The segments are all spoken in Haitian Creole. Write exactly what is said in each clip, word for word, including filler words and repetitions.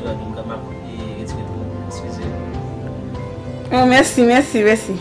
Gade m ka m ap, e, retire pou ou, eskize. Oh, mèsi, mèsi, mèsi.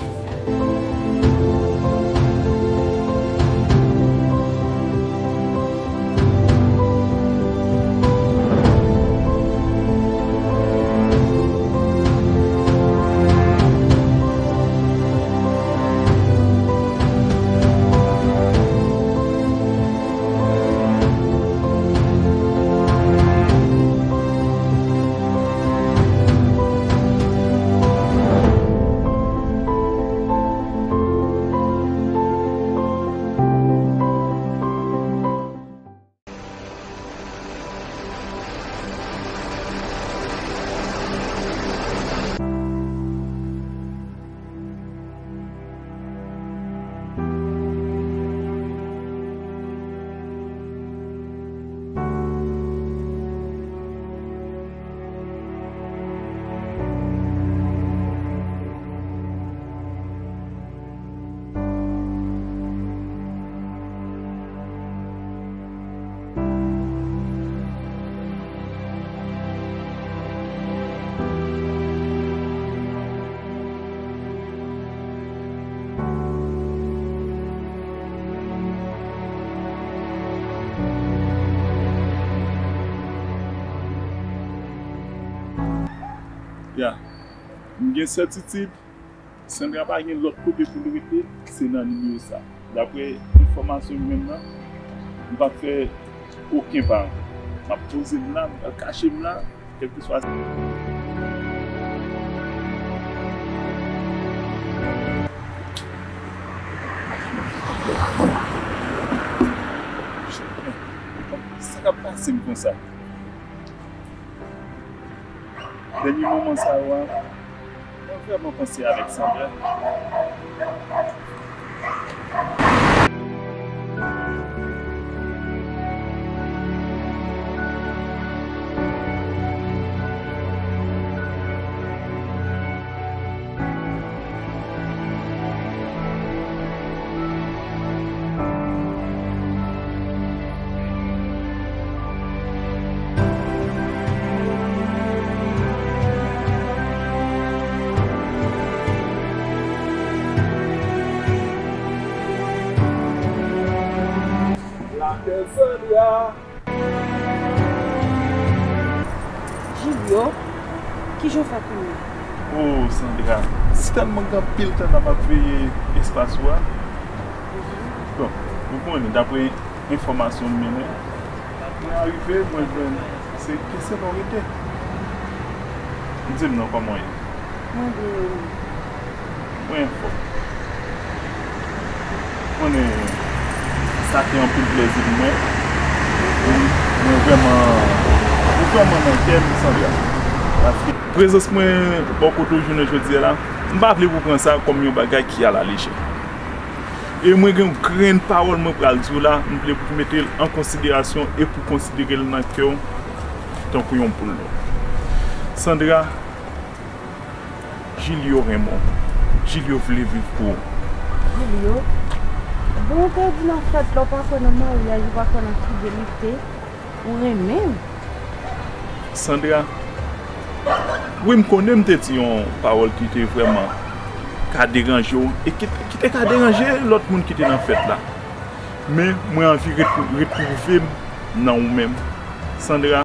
Ya, m gen sètitid Sandra pa gen lòt kote pou l rete, se nan nimewo sa. Daprè enfòmasyon m jwenn nan, m p ap fè okenn pa. M ap poze m la, m pral kache m la, kèlkeswa. Sa k ap pase m konsa? Dènye moman sa yo a, mwen vrèman panse avèk Sandra. Julio, kijan w fè konnen? Oh, Sandra, se tèlman gen anpil tan n ap ap veye espas ou a. Bon, ou konnen, daprè enfòmasyon m mennen, mwen arive, mwen jwenn se kesyon nou rete. Di m non, kòman w ye? Mwen byen, e ou? Mwen anfòm. Konnen sa te anpil plèzi pou mwen. Mwen vrèman, ou vrèman nan kè m, Sandra. Paske prezans mwen bò kote w jounen jodi a la, m pa vle pou w pran sa kòm yon bagay ki alalejè. E mwen gen yon grenn pawòl mwen pral di w la, m vle pou w mete l an konsiderasyon e pou w konsidere l nan kè w tankou yon boul. Sandra, Julio renmen w. Julio vle viv pou ou. Julio? Bon, ou te di nan fèt la, ou pa kwè nan maryaj, ou pa kwè nan fidelite, ou renmen l. Sandra, wi, m konnen m te di yon pawòl ki te vrèman ka deranje w, e ki, ki te ka deranje lòt moun ki te nan fèt la. Men, mwen anvi retou-, retwouve m nan ou menm. Sandra.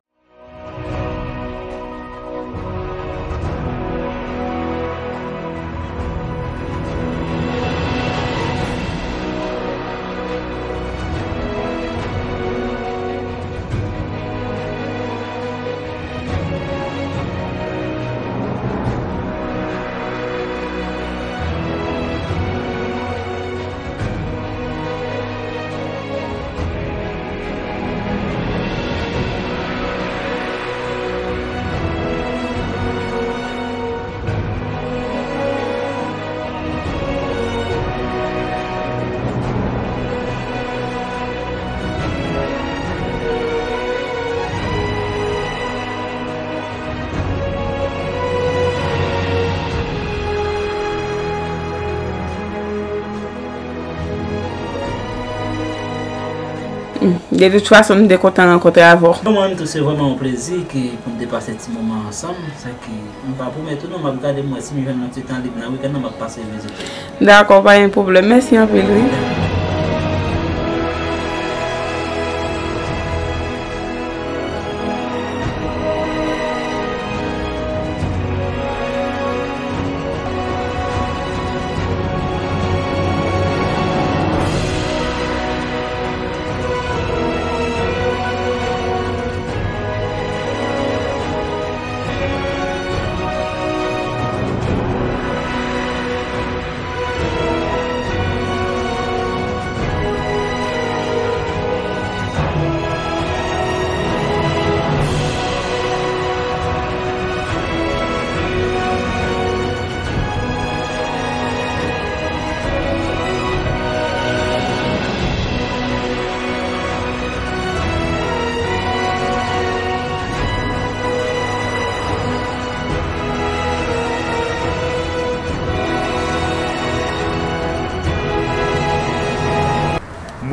De tout fason, m te kontan rankontre avè w. Pou mwen menm tou, se vrèman yon plezi ke pou n te pase ti moman ansanm. Sa ke m pa pwomèt ou non, m ap gade m wè si m jwenn yon ti tan lib nan wikenn nan, m ap pase vizite w. Dakò, pa gen pwoblèm. Mèsi anpil, wi.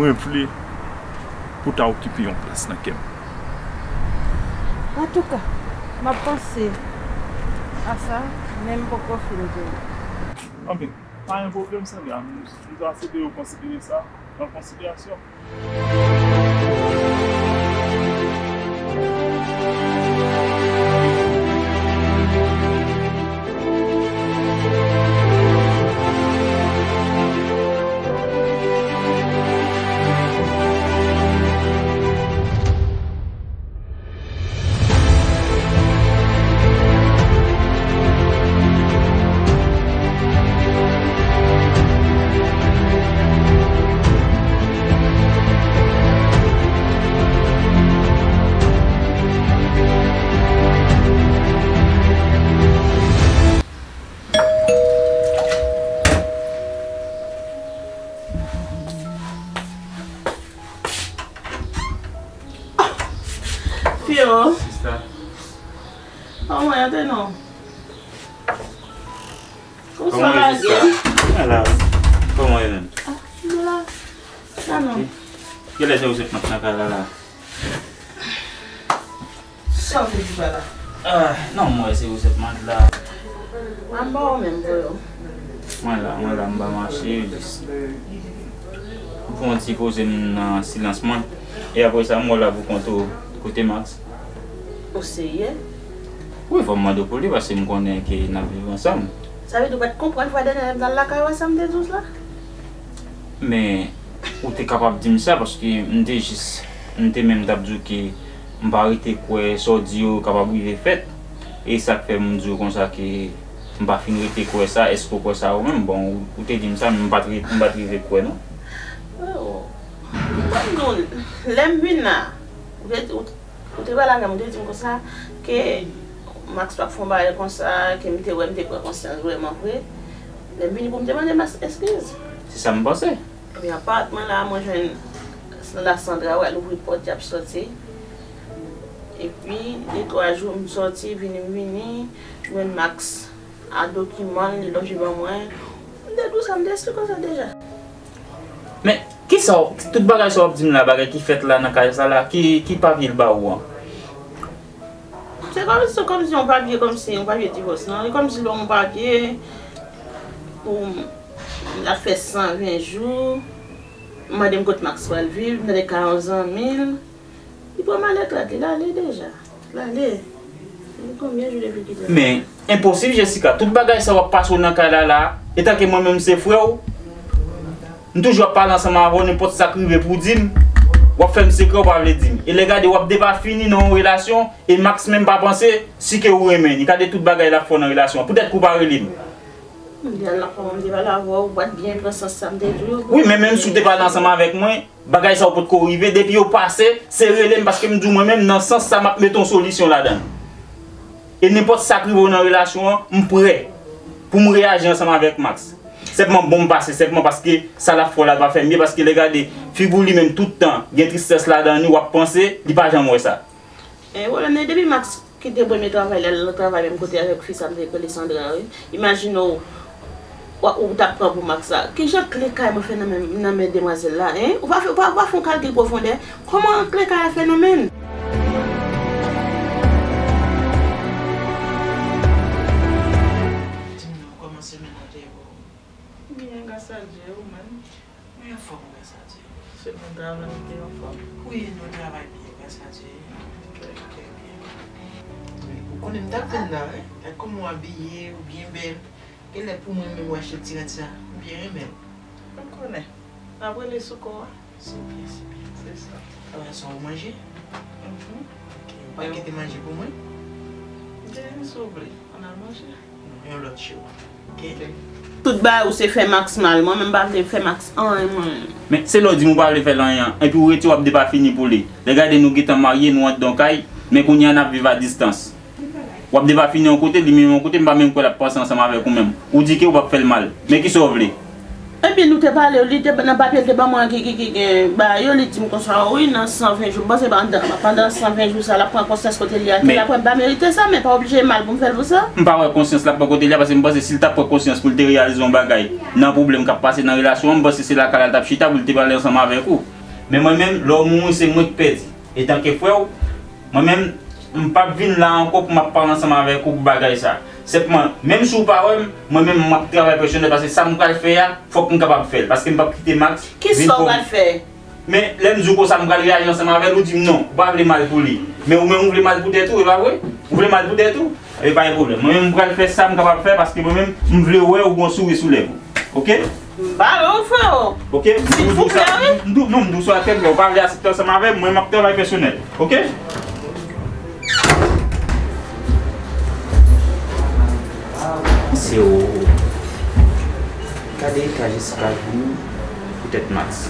Mwen vle pou w ta okipe yon plas nan kè m. Antouka, m ap panse a sa, men m poko fin di w. Anben, pa gen pwoblèm, sè Gam. Nou ta se de yo konsidere sa nan konsiderasyon. Fio. Sista. Kòman w ye non? Kòman w ye, sista? Mwen la. Kòman w ye menm? Ah, mwen la. Sa non. Kilè se ou sot nan kaka la la? Sa w te di pa la? Ah, non, mwen se ou sèlman la. An ba w menm, Voyo. Mwen la, mwen la, m pa mache, jis. M fè yon ti koze m nan silans mwen. E apre sa, m wè w la pou kont ou. Kote Max? Ou serye? Wi, fò m mande w pou li, paske m konnen ke n ap viv ansanm. Sa vle di ou pa t konprann fwa dènye lè m t al lakay ou a, sa m te di w la? Men, ou te kapab di m sa, paske m te jis, m te menm t ap di w ke m pa rete kwè sa w di yo kapab rive fèt. E sa k fè m di w konsa ke m pa fin rete kwè sa, èske w kwè sa ou menm? Bon, ou, ou te di m sa, men m pa t re-, m pa t rive kwè, non. Oh, m konn nou, lè m vin la, ou te, ou, ou te pale avè m, ou te di m konsa, ke Max t ap fè yon bagay konsa, ke m te wè, m te pran konsyans vrèman vre. Lè m vini pou m te mande Max eskiz. Se sa m panse. Epi apatman la, mwen jwenn la Sandra, wè, l ouvri pòt, y ap sòti. Epi, de twa jou, m sòti, vini, m vini, jwenn Max a dokiman l, li lonje ban mwen. M te di w sa, m te esplike w sa deja. Men, kisa w, tout bagay sa w ap di m la, bagay ki fèt la nan kay sa la, ki, ki papye l ba ou an? Se kòm, se kòmsi yon papye, kòmsi yon papye divòs, non? E kòmsi l ba w yon papye pou l ap fè san ven jou. Mande m kot Max pral viv, m tande ka yon zanmi l. Li pran malèt rad li, l ale deja. L ale. Li konbyen jou depi l kite la? Men, enposib, Jessica. Tout bagay sa w ap pase w nan kay la la, etanke mwen menm se frè w, m toujou ap pale ansanm avè w, nenpòt sa k rive pou w di m, w ap fè m sekrè, w pa vle di m. E lè gade, w ap depafini nan yon relasyon, e Max menm pa panse si ke ou renmen li. Gade tout bagay l ap fè w nan relasyon an. Poutèt ke w pa rele m. M te al nan fwa, m te pale avè w, ou pa t byen pran sans sa m te di w. Wi, men menm si w te pale ansanm avèk mwen, bagay sa yo potko rive. Depi yo pase, se rele m paske m di w mwen menm, nan sans sa, m ap mete yon solisyon ladan l. E nenpòt sa k rive w nan relasyon an, m prè pou m reyaji ansanm avèk Max. Senpman, bon m pase, senpman paske sa l ap fè w la pa fè m byen, paske lè gade, figi w li menm tout tan, gen tristès ladan li, w ap panse, li pa janm wè sa. E, pwoblèm nan, depi Max kite premye travay li, al travay menm kote avèk fi sa m te rele Sandra, wi. Imajine w, Ou, ou t ap pran pou Max la. Kijan kle kay mwen fè nan men, nan men demwazèl la, en? Ou pa fè, ou pa, ou pa fè yon kalkil pwofondè? Kòman kle kay la fè nan men l? Di m non, kòman semèn nan te ye pou ou? Byen, gras a Dye, ou menm? Mwen anfòm, gras a Dye. Semèn travay ou te anfòm? Wi, nou travay byen, gras a Dye. Trè, trè byen. Wi, ou konnen m t ap vin la, wi. Gad kòman w abiye, ou byen bèl. Genlè pou mwen menm ou achte ti rad sa. M byen renmen l. M konnen. N ap rele sou kò a. Se byen, se byen. Se sa. Apre sa, ou manje? Mhm. Ok, ou pa kite manje pou mwen? Byen, si w vle. Ann al manje. Non, yon lòt jou. Ok? Ok. Tout bagay ou se fè Max mal. Mwen menm m pa vle fè Max anyen, mwen. Men se lè w di m ou pa vle fè l anyen an, epi ou rete w ap depafini pou li. Lè gade nou gentan marye, nou anndan yon kay, men kounye a n ap viv a distans. W ap depafini yon kote, li menm yon kote, m pa menm kwè l ap panse ansanm avèk ou menm. Ou di ke ou p ap fè l mal. Men kisa w vle? Epi nou te pale, li te nan papye l te ban mwen ki, ki, ki gen bagay yo, li di m konsa, wi, nan san ven jou. M panse pandan, pandan san ven jou sa, l ap pran konsyans kote li a, ke l ap wè m pa merite sa, men pa oblije mal pou m fè l pou sa. M pa wè konsyans l ap pran kote li a, paske m panse si l t ap pran konsyans pou l te reyalize yon bagay nan pwoblèm k ap pase nan relasyon an, m panse se lakay la l t ap chita pou l te pale ansanm avèk ou. Men mwen menm, lè w mouri, se mwen k pèdi. Etanke frè w, mwen menm, m p ap vin la ankò pou m ap pale ansanm avèk ou pou bagay sa. Senpman, menm si w pa wè m, mwen menm, m ap travay pèsonèl, paske sa m pral fè a, fòk m kapab fè l, paske m p ap kite Max vin fè w. Kisa w pral fè? Men, lè m di w konsa, m pral reyaji ansanm avè l, ou di m non, ou pa vle mal pou li. Men ou menm, ou vle mal pou tèt ou, e pa vre? Ou vle mal pou tèt ou? E pa gen pwoblèm. Mwen menm, m pral fè sa m kapab fè, paske mwen menm, m vle wè ou gon souri sou lèv ou. Ok? M pa wè w, frè o. Ok? M di w sa, m di w, non, m di w sa trè klè. Ou pa vle aksepte ansanm avè m, mwen, m ap travay pèsonèl. Ok? Se o. Gade eta Jessica vini poutèt Max.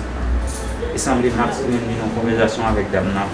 E sanble Max vin vin yon konvèsasyon avèk dam nan.